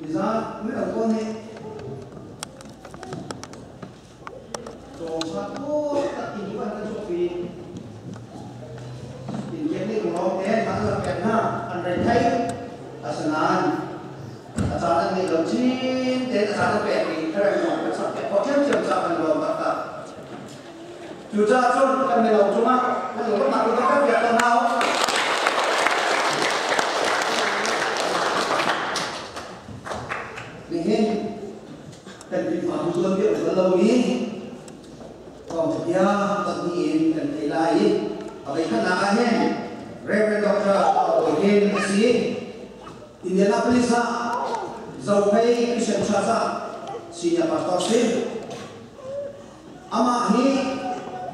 Nizan mino pawl nih cawngsa tak in an kan chuahpi. Indian nih lunglawm tein an rak pek hna, an reithei. Asinain a caan an ngeih lo chin tein a caan an pek i thlarau lawng kan sak piak khawh ṭhiamṭhiam caah kan lawm taktak. Cucaah cun kan mino cungah kan lungruatnak cu kan piak ko hna u. Nihin kan Khrihfabu tuanbia um bal lomi thawngṭha pahnih in kan thei lai i a voikhatnak ah hin Reverend Dr. Bawi Hin a si. Indianapolis ah Zophei Christian Church ah senior pastor si. Amah hi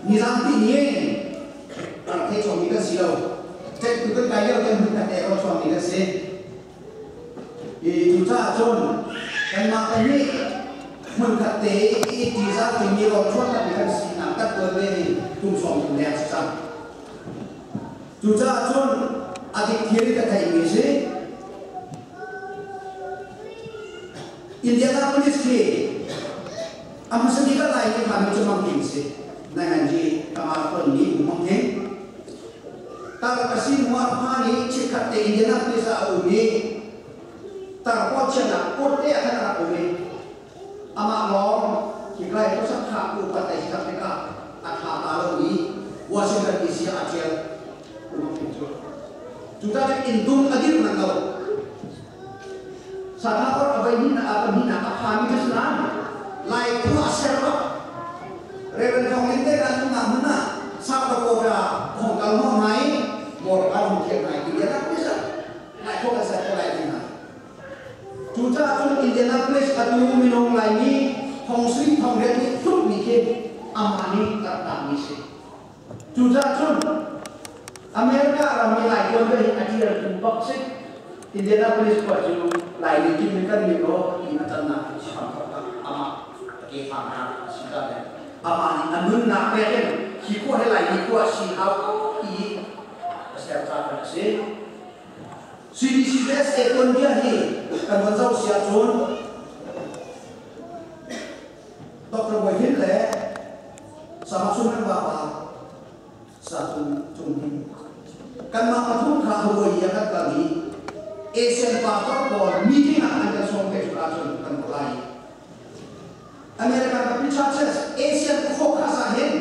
nizan ti ni a rak thei chawmmi kan si lo. Ceihtu kan kai lio kan hun khat e ro chawmmi kan si. I cucaah cun kanmah pahnih hmunkhat te i ṭihzah timi rawlchuan kan kan sinak kan tuan ve hi kum 30 leng si cang. Cucaah cun a dik thil i ka theihmi si Indianapolis khi a hmasa bik a lai ni kha mi cu Mang King si. Nainganji kama ton mi Mang King. Tar a si hnu ah hma nih chikkhat te Indianapolis ah a um i tar pawl chiahnak court te ah khan a rak um i amah lawng hriplai khuasak kha upat a i tak tikah a tha ta lo i Washington DC ah a ṭial. Cu Cucaah inn dum a dirh manh lo. Sangha or a voi hnihnak a pahnihnak a phami cu si nain Lai khua a ser bak. Reverend Thawng Ling te kan umnak hmun ah South Dakota hong kal hnawh hna i motor hung thiam hna i Indianapolis ah Lai khua kan ser ko lai ti hna. Cucaah cun Indianapolis atu minung Laimi thong sui thong riat nih tlukmi khi amah nih a rak takmi si. Cucaah cun America ram i Lai tuanbia hi a ṭialtu bak si. Indianapolis khua cu Lai nih kim in kan min aw tiin a cannak hi hram taktak amah a ke hram a si ta le amah nih a nunnak pek in hi khua hi Laimi khua si hau ko ti a ser ca kan a si. CBCUSA tuanbia hi kan von zoh si ahcun Dr. Bawi Hin le Sama Sun kan vapa sa cung cung hin kanmah pathum kha Hawaii ah kan kal i Asian pastor pawl meeting ah an kan sawm ve cu ahcun kan kal lai. American Baptist Churches Asian khua sa hin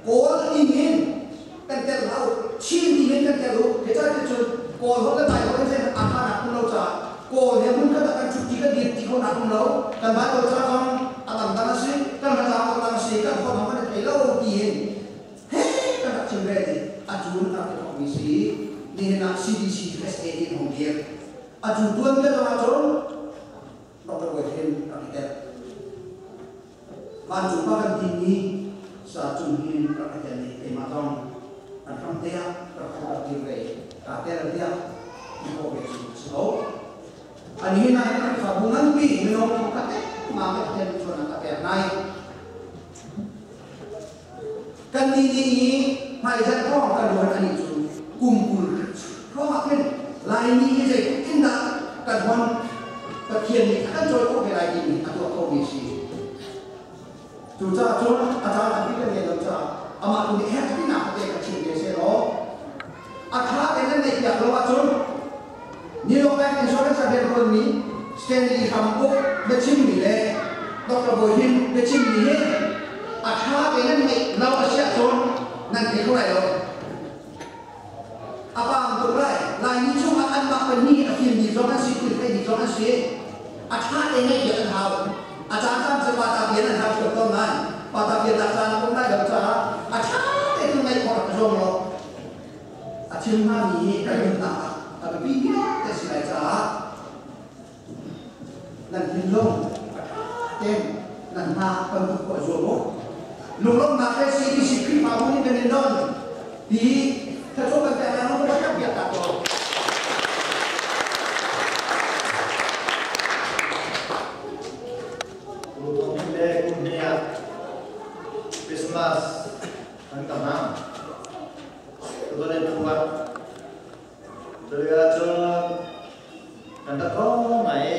Kawl inn hin kan tel hlah u, Chin inn hin kan tel u. Zeicahtiah cun Kawl holh le Lai holh hin a khanak um lo caah Kawl he hmun khat ah kan ṭhut ti kan dir ti khonak um lo. Kan Bible ca zong a dangdang a si, kan hla dang a si, kan holh zong kan i thei lo tiin he kan rak chim ve ti a cun a rak i thawkmi si. Nihin ah CBC USA in hong dir. A cu tuan bia zong ah cun Dr. Bawi Hin rak i tel. Vancung pa kan timi sa cung hin rak i tel i keimah zong an hram te ah rak thu rak dir ve kaa tel tiah ti khawh ve cu a si ko. Ani hin ah Khrihfabu nganpi mino thongkhat ma ka tel chuan a pek nai. Kan nih nih i hmaizarh hrawng kan ruat ani cu kum 20 hrawng ah khin Laimi hi zeitluk in dah kan hon Pathian nih a kan cawi khawh ve lai timi a tuah khomi a si. Cucaah cun a caan tampi kan ngei lo caah amah tu nih herh tinak tete ka chim ve sehlaw a ṭha tein nan neih piak lo ahcun New York Life Insurance ah rianṭuanmi Stanley Hram Uk biachimmi le Dr. Bawi Him biachimmi hi a ṭha tein nan ngeih lo a si ahcun nan thei kho lai lo. A paam tuk lai. Laimi chungah anmah pahnih a fimmi zong an si, thil theimi zong an si. A ṭha tein ngaih piak an hau. A caan caan cu pa ta bian an hau ṭhiam tawn nain pa ta bian nak caan a um lai lo caah a ṭha tein ngaih khawh rak i zuam law a chim hngami hi kan nunnak ah a biapi te si lai caah nan thinlung a ṭha tein nan hna kan tuk khawh zuam u. Lunglawmhnak he CBC Khrihfabu nih kan in don ti thlachuah kan pek lai lo kan biak ta ko. Kum thong le kum hnih ah Christmas an ka hmang. Tutan in phuah. Cutikah cun kan rak ko ngai.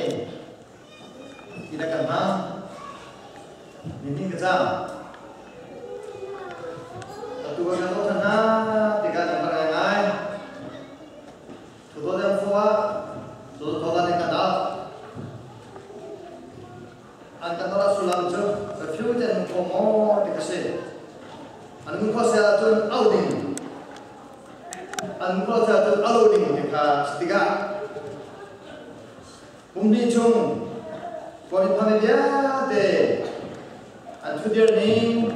Kan ora sullam cu refugee an kho maw ti ka si. An mun kho sel ahcun au ding. An mun kho sel ahcun alo ding ti kha si tikah kum hnih chung Kawlmi phami vialte an thudir ning,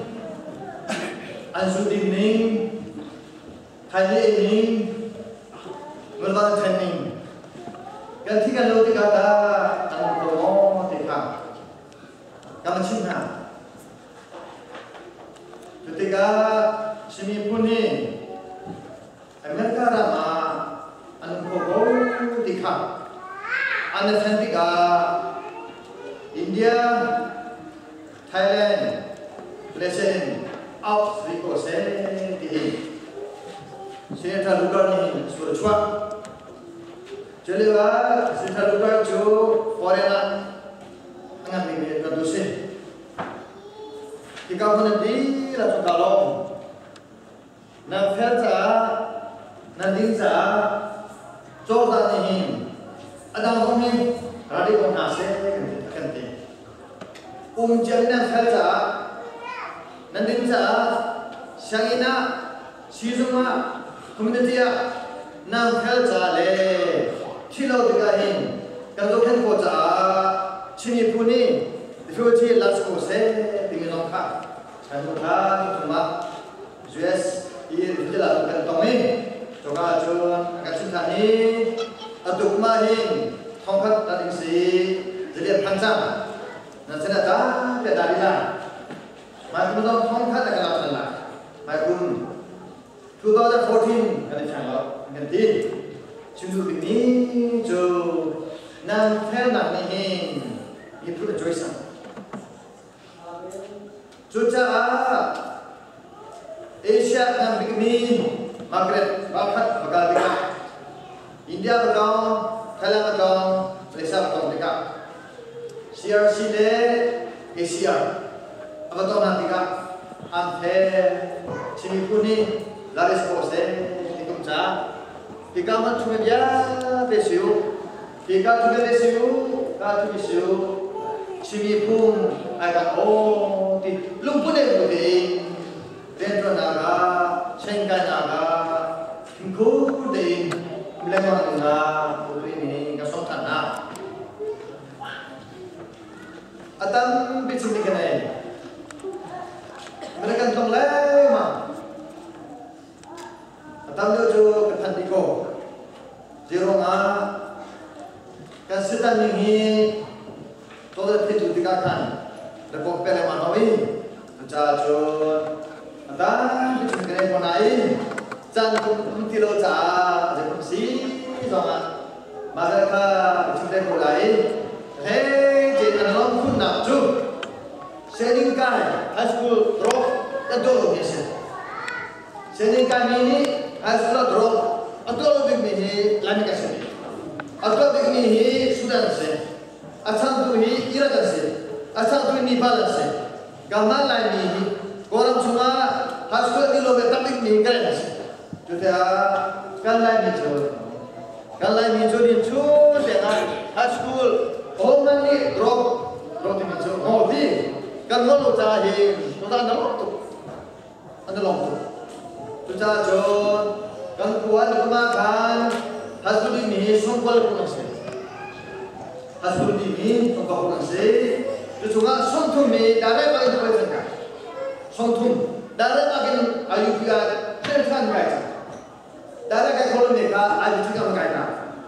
an zudin ning, thaini ei ning, mulvan then ning, kan thi kan lo tikah dah an um ko maw ti kha kan chim hna. Cu tikah Chin miphun hi America ram ah an um kho ko ti kha an i thlen tikah India, Thailand, Malaysia in out rih ko seh ti hi Senator Lugar nih hin sur a chuah. Cu lio ah Senator Lugar cu foreign ah a ngan bikmi kan tu si. Hika hmun an dihlak cu kaa lawm. Nan fel caah, nan ding caah cozah nih hin a dang zong hi ralring ko hna seh kan ti. Um cia nan fel caah, nan ding caah sianginn ah, siizung ah, community ah nan fel caah le thi lo tikah hin kan zohkhenh khawh caah Chin miphun nih refugee las ko seh timi zong kha kan hmuh ṭhan thum ah US i refugee la kan tong i coka cun a kan chim ṭhan i atu kum ah hin thongkhat na ding si zalian phan cang nan sin ah tampi a dah la mai kum zong thongkhat a kan lak ṭhan lai. Mai kum 2014 kan i fiang lo kan ti. Chim duh bikmi cu nan felnak nih hin miphun a cawisang. Cucaah Asia ngan bikmi Margaret ralkhat va kal tikah India va tlawng, Thailand va tlawng, Malaysia va tlawng tikah CRC le ACR a va tlawng hna tikah an phe Chin miphun nih Laris ko seh ti kum ca hika man chung vialte si u. Hika cu vialte si u, ka cu si u, Chin miphun ai kan aw ti lungput le bu tein rianṭuannak ah, sengkainak ah, fimkhur tein um lengmang dingah Putri nih ka sawm ṭhan hna. A tampi chim ding ka nei. American tong lengmang. A tam deuh cu ka thanh dih ko. Zeiruangah kan sitan ning hi tawlrel theitu tikah khan na kawp pe lengmang lo i cucaah cun a tampi chung ka nei ko nain caan kum ti lo caah zeiphun si zongah mah vel kha ka chim te ko lai i hlei tein an lawm khunnak cu Sianginn kai high school drop kan tuah lo mi a si. Sianginn kai mi nih high school ah drop a tuah lo bikmi hi Laimi kan si. A tuah bikmi hi Sudan an si. A changtu hi Iraq an si. A changtu hi Nepal an si. Kanmah Laimi hi Kawlram chungah high school a dih lo ve tak bikmi Karen an si. Cucaah kan Laimi cu kan Laimi cu ni chung lengah high school hohmanh nih drop drop timi cu ngol ti kan ngol lo caah hin tuzaan na lawm tuk an i lawm tuk. Cucaah cun kan khua le kuma khan high school dihmi hi sungkual phun an si. High school dihmi sungkual phun an si. Cu chungah sungthum hi direct bak in college an kai. Sungthum direct bak in IUP ah ṭhan kai cang. Direct kai kho ne kha IUP kan kai na.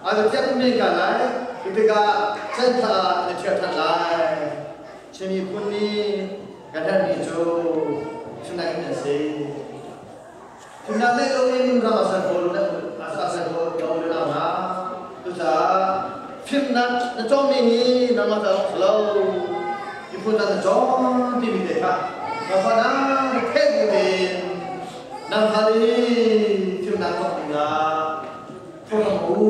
IUP kan me ka lai. Tikah chan tha na ṭhial ṭhan lai. Chin miphun nih kan herhmi cu chunnak in an si. Chunnak lei loin ram a ser kho a ser kho lo le nau hna. Cucaah fimnak na cawngmi hi nangmah ca lawng si lo. Miphun dang na cawng timi te kha ka fa na theih bu tein nang hal i fimnak cawng dingah thawng u.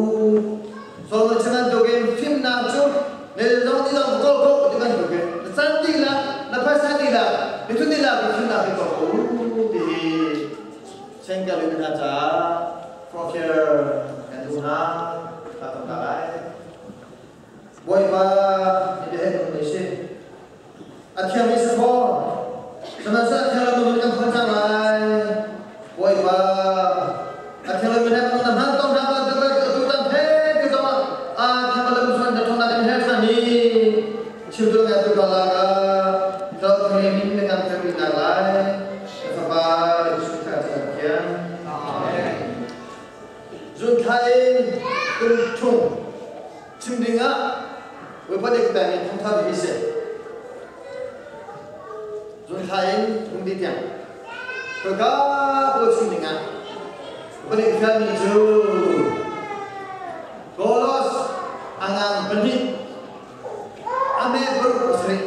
Solomon chan bantukin fimnak cu ne zong ni zong kawl ko ti bantukin na can dihlak na phaisa dihlak mithun dihlak in fimnak hi kawl ko ti hi sengkel in hna caah profil kan duh hna ka tam ta lai. Bawipa ni biahen ni si. A thiangmi si fawn. Sihmanhsehlaw a thiang lomi kan phuan cang lai. Bawipa, a thiang lomi nih na hman tawn hna bantuk tutan phe ti zongah a thiang lomi chuan na ṭhawnnak in her ṭhan i chimtu ngai tu ka lak ah thlarau thiang min na kan ṭanpinak lai. Na Fapa Jesuh Khrist cu kan thiang. Amen. Zunthla in kum thum chim dingah Bawipa nih ka pekmi thawngṭha bik hi si. Zunthla in kum dih tiang. Khawika pawl chim dingah Bawipa nih ka fialmi cu Kolos a ngan pahnih a me paruk pasarih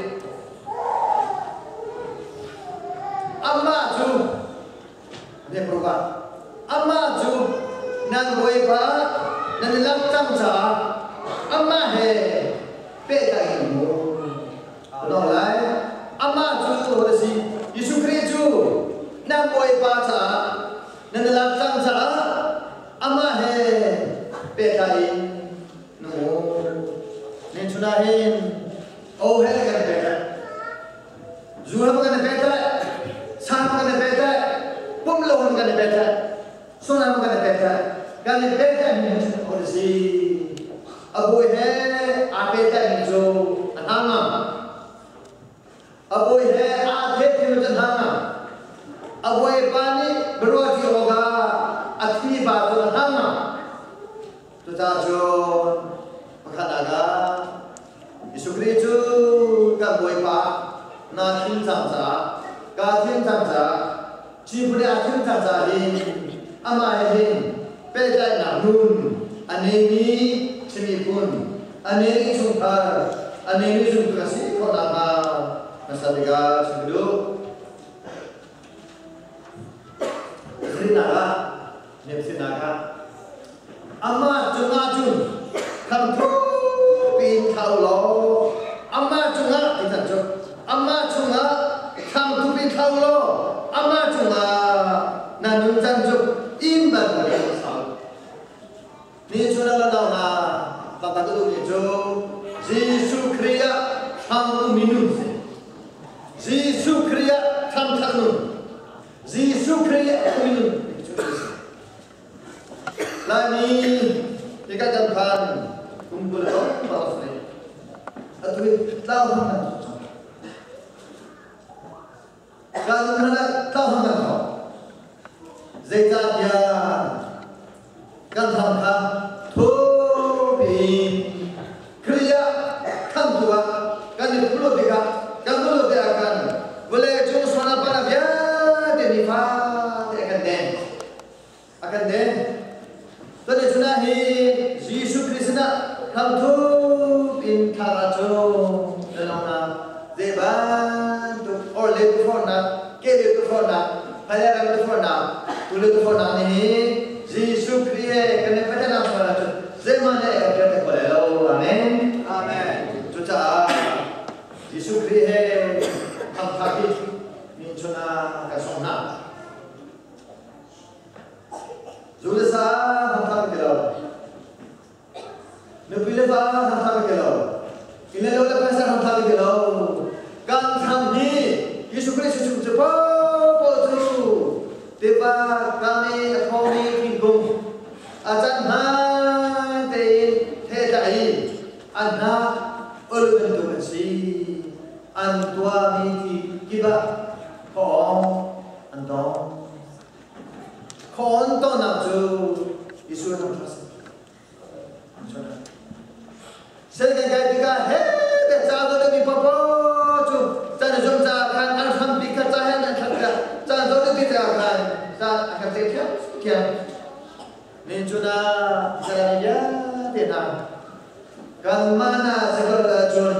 amah cu a me paruk ah amah cu nan Bawipa nan i lak cang caah amah he pehtlaih in um u. Lai amah cu a si Jesuh Khrih cu nan Bawipa caah nan i lak cang caah amah he pehtlai in na um. Nen chun ah hin o he kan pehtlai zu he kan pehtlai sang kan pehtlai pum lo kan pehtlai sunam kan pehtlai kan pehtlai mi o si a bawi he aa pehtlai mi cu a hna ngam a bawi he aa thet mi cu a hna ngam a bawipa nih biaruahṭi awkah a thi pa cu a hna ngam. Cucaah cun pakhatnak ah Jesuh Khrih cu kan Bawipa naa thim cang caah kaa thim cang caah Cipri aa thim cang caah hin amah he hin pehtlaihnak nun a neimi Chin miphun, a neimi chungkhar, a neimi zumtu kan si khawh nakhnga hmasa bik ah chim ka duh. Pasarihnak ah Nepsinak ah amah cungah cun khamthup in thla u law amah cungah ti than cu amah chungah thangthup in thla u law amah cungah na nuncan cu inn bantukin sau ni cu na lo na ka ka duh ni cu Jesuh Khrih ah thlang ummi nun si Jesuh Khrih ah thangthat nun Jesuh Khrih a minung Laimi hika kan phan kum 20 lo ba si atu hi tlau hang kan cang kan hana tlau hang kan thok zeicahtiah kan tham kha thupi Khrih ah khamtu ah kan i phulo tikah kan phulo tikah khan vawlei cung sual pana vialte nifate a kan den a kan den tuni chun ah hi Jesuh Khrist sinah khamthup in thla cu na zei bantuk or le tu fornak ke le tu fornak hmai ram tu fornak tu le tu fornak nih hi Jesuh Khrih he kan i Pathian sual ahcun zeihmanh le kan ṭial te kho lai lo. Amen. Amen. Cucaah Jesuh Khrih he thangṭhat hi min chungah kan sawm hna. Zu le sa thangṭhat ti lo. Nupi le va thangṭhat ti lo. Inn le lo le phaisa thangṭhat ti lo. Kan thang hi Jesuh Khrih chung cu paohpaoh cu tiva kam i a thawngmi thingkung a can hmaan tein thehtlah i an hnah ul bantuk an si. An tuahmi thi kip ah khuaawng an tong. Khuaawng tonnak cu Jesuh ram a si. Sel kan kai tikah he te ca do le mi popo cu can zum ca khan an hrampi kha ca hen an thlat ka ca do le ti ca khan ca a kan te thiam thiam min chuna zara ya te na kan mana zakar la chun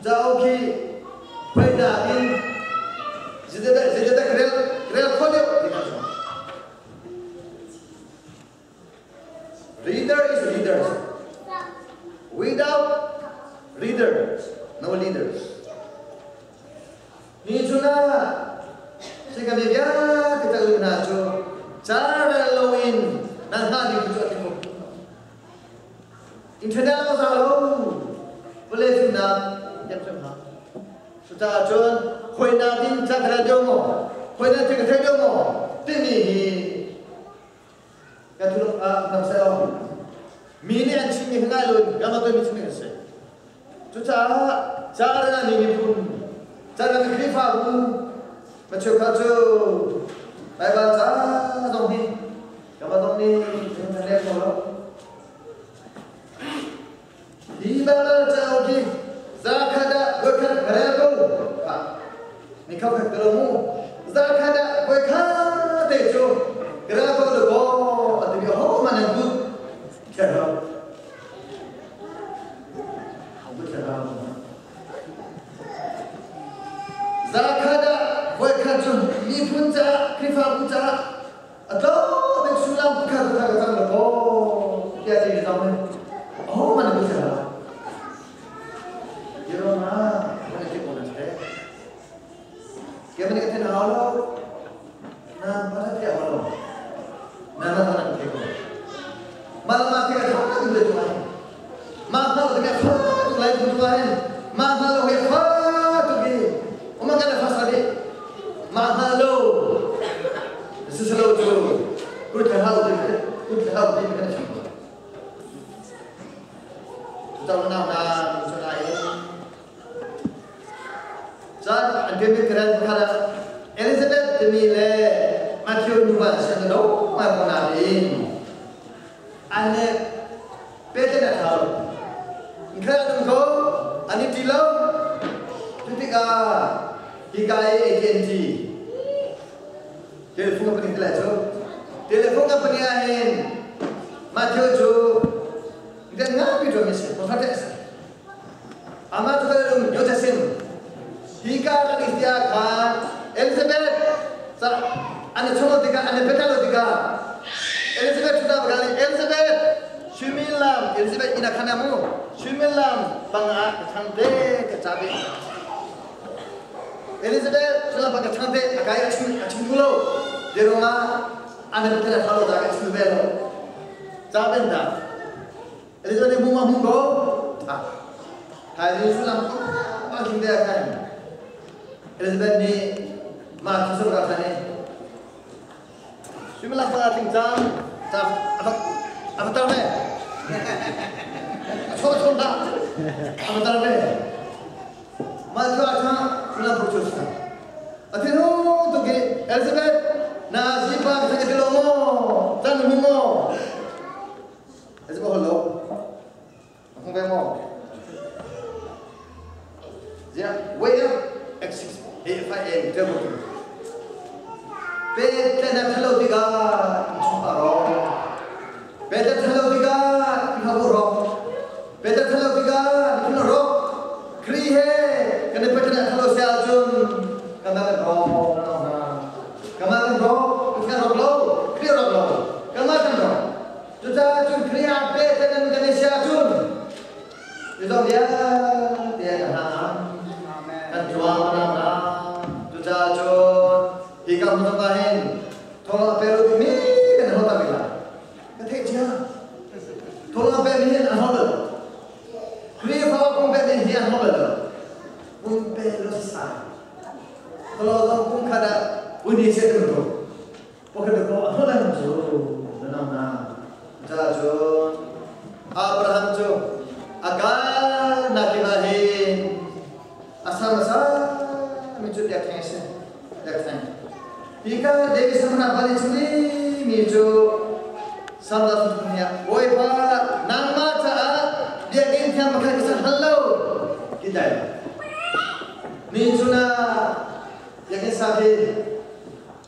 Cauk hi phoihnak in zeicahdah rel kho deuh ti kan sawm. Reader is leaders. Without readers, no leaders. Ni chun ah sikami vialte tak hna cu ca rel loin nan hna ding cu a ti ko. Internet a za lo. Vawlei fimnak. tem sem ha. Cucaah cun khuaina din ca ka deuh maw khuaina thil ka thei deuh maw timi hi kan thuluk ah nam seh law mi nih an chimmi hi ngai loin kan tuahmi chimmi kan si. Cucaah caran ah mi miphun caran Khrihfabu ma cheukhat cu Baibal ca zong hi kama zong nih kan rel kho lo. Hi Baibal cauk hi zakhat ah voikhat ka rel ko. Ni kho khat ka lo mu. Zakhat ah voikhat te cu ka rel ko lo kaw ati mi ho man an but. Kher lo. Zakhat ah voikhat cu miphun caah Khrihfabu caah a tlawm bik sullam pakhat pakhat ka cang lo kaw tiah ti zong hin ahohmanh an si lo. Yeroma mana ke pun ase. Ke mana ke then hau lo na mana ke hau lo na na na ke ko. Mal ma ke tha tu le tu ai. Ma ma ke fa tu lai tu tu ai. Ma ma lo ke fa tu ki. Uma ke fa sa di. Ma ma lo. Sisalo cu kut le hau ti kut le hau ti kan chim. Cucaah nau na cu na in cun an biabik karen pakhat ah Elizabeth timi le Matthew nuva an do ngai ko nain an le Peter a thau. Kha an ko an i ti lo. Cu tikah hika i AT&T telephone company te cu telephone company ah hin Matthew cu kan ngapi ṭuan mi si prophet a si. Amah cu kan um Josephine hika kan i tia khan Elizabeth sa an i chawnh tikah an i biatak lo tikah Elizabeth cu ta Elizabeth suimilam Elizabeth ina khan mu suimilam panga ka thang te ka cha be Elizabeth suimilam panga ka thang te a kai a chim a chim tu lo deroma an i biatak lo da ka chim ve lo cha ben da Elizabeth nih hmu hmu ko. Thaizing sullam pa king te ah khan Elizabeth nih mah thi sur ka khan i suimilam pa tling cang ca a va tar ve. A chaw chaw dah a va tar ve. Mah cu ah cun sullam puk cu si. A thinhung tuk i Elizabeth na zipa ka thang ti lo maw? Cang na hmu maw? Ez ba holo. Hung ve mo. Zia way up X6 A F I N double Pe te na thalo tiga chung pa ro. Pe te thalo tiga ha bu ro. Pe te thalo tiga ni ro. Kri he kan pe te na thalo sia chun kan na ro na na. Kan na ro kan ro lo. Kri ro lo. Kan na kan ro. Cucaah cun Khrih ah pehtlai nan kan i si ahcun zeizong vialte kan hna kan tuang kan hna. Cucaah cun hi ka hmun ah hin thong a pe lo timi kan hau tak lai. Ka theih cia. Thong a pe mi hin an hau lo. Khrihfa kong pe mi hi an hau lo. Pum pe lo sa. Kalau zong kum khat ah uni se tu tu. Pakhat ko a hlan cu na na ca cun Abraham cu a kal nak ah hin a sam a mi cu biakṭheng a si biakṭheng hika David samnak bal i chuni mi cu Samla thum nih Bawipa nangmah caah biakinn thiang pakhat ka sak hal lo ti dai mi cu na biakinn sa hi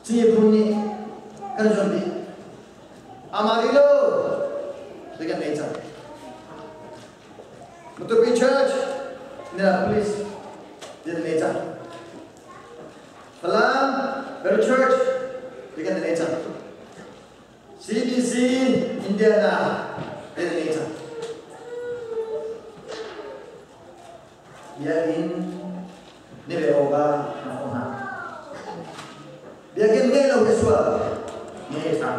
Miphun nih kan zumh dih. Amarillo ti kan ngei cang. Matupi Church, Minneapolis ti kan ngei cang. Falam Better Church ti kan ngei cang. CBC Indiana ti kan ngei cang. Biakinn ni ve awk ah na hawh hna. Biakinn ngei lo hi sual nge ṭha.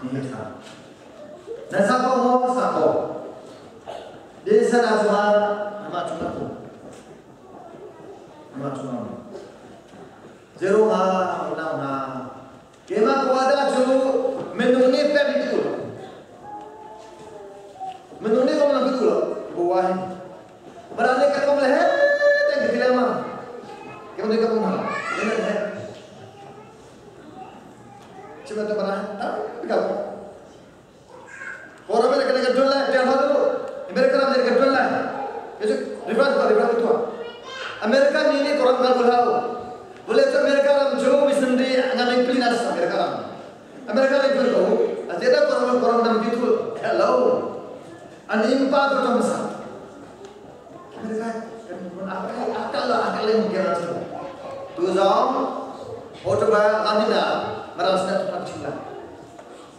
Nge ṭha. Na sa ko maw sa ko. Din sana cungah Chung zero ha unau hna keimah ka wada cu minung nih pek ka duh lo minung nih kong ka duh lo ka wa hi bara nih kan kong le he ten ka ti lengmang keimah nih ka kong hna le he cuma tu bara tam ka Kawlram in kan kan tuan lai, piang hlah u. America ram nih kan tuan lai. Itu river tu river tu. America mi nih Kawlram kal hlah u. Boleh tu America ram cu missionary ngaming plinas America ram. America nih tuan ko. Azeda Kawlram Kawlram ram tu hello. An impa tu tam sa. America kan akal akal akal yang mungkin tu. Tu zong Otoba Amina marang sinat tu pak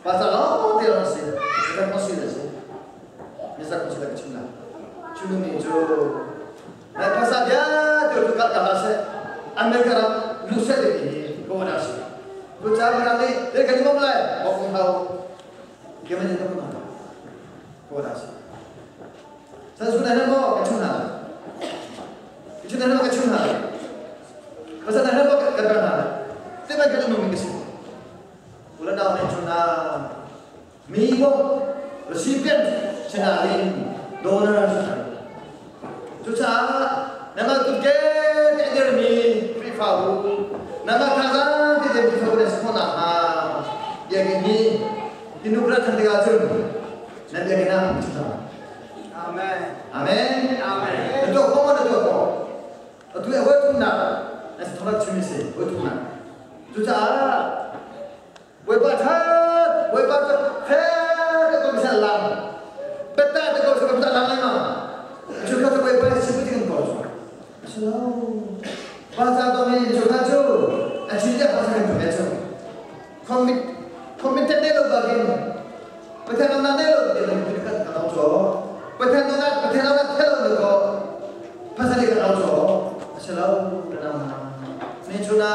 Pasal lawng te lawng si. Mizak kong si le si. Mizak kong si le ka chim lai. Chim mi cu nai pasal bia te tu kal ka se America ram lu se te hi ko na si. Tu cha ma nih te kan mom lai bok kong hau. Ke ma ni ko na. Ko na si. San su na mo ka chum na. Ka chum na mo ka chum na. Pasal na mo ka ka na. Te ma ka nu mi ka si. Ulanau nih cun mi bawmh recipient sinain donor cucaah nangmah kutke te a dirmi Khrihfabu nangmah thazaang te dir Khrihfabu nan si khawh nakhnga biakinn hi tinukra than tikah cun nan biakinn ah chim Amen. Amen. Amen. Na tuah khawh maw na tuah khawh? Atu i hawi thumnak na si thawk chim si hawi thumnak. Cucaah Bawipa ṭhat, Bawipa cu fair te ko misal lang. Betta te ko sa ka lang lengmang. Cu kha cu Bawipa nih sim kan ko cu. Asilo. Pa ca to mi cu kha cu a chin dia pa sa kan tu cu. Commit committed ne lo bakin Pathian na ne lo din kan kan au cho. Pathian na Pathian na thelo ne ko. Pasali kan au cho. Asilo. Ni chuna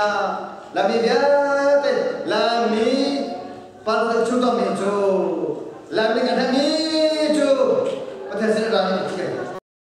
lami vialte lami partak chu to mi chu lami kan mi chu Pathian sin ra ni.